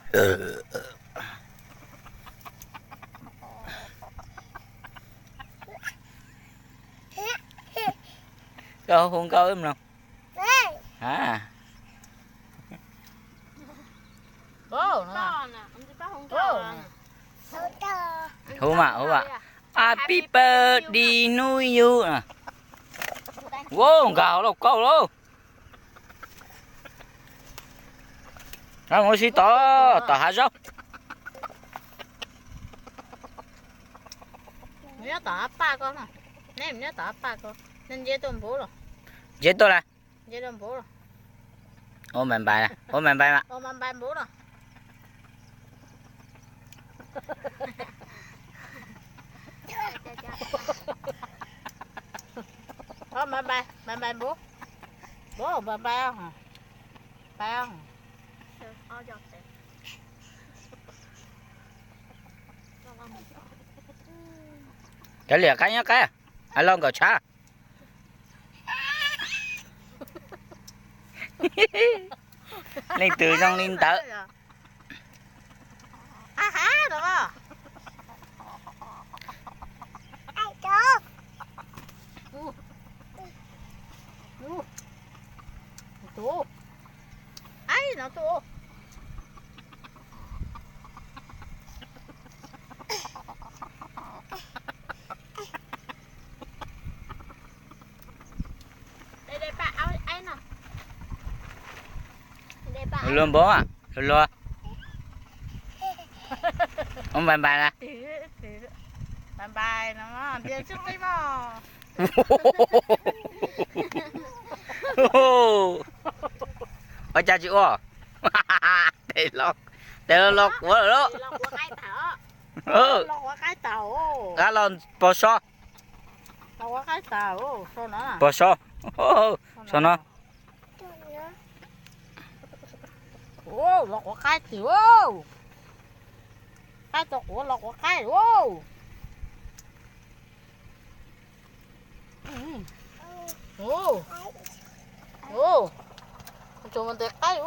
Koj hu nkauj wb mloog. Hu mas, hu mas. Happy birthday to you. Wow, nkag hauv lauj kaub lauj. Mus sib tod, tom hav zaub. Nyob tom hav paj ko, neb nyob tom hav paj ko, nej ntsia tuaj npuv los. Ntsia tuaj las. Ntsia tuaj npuv los. Ua npais npais, ua npais npais mas. Ua npais npais npuv los. Ua npais npais, npais npais npuv. Npuv npais npais. Npais. Cov liam qaib nyob qaib, hais los nkawm tshav. Leej twg zoo li ntawd. Luag npaum, luag luag. Ua npais npais na. Npais npais no, ntiav tsis qi mog. Ua cas tsis ua? Tes los, tes los los quav lawm. Los quav qaib tag. Los quav qaib tag. Qab los pos so. Los quav qaib tag, so no. Pos so. So no. Los quav qaib tag. Qaib tau quav los quav qaib. Tsuas mus ntes qaib.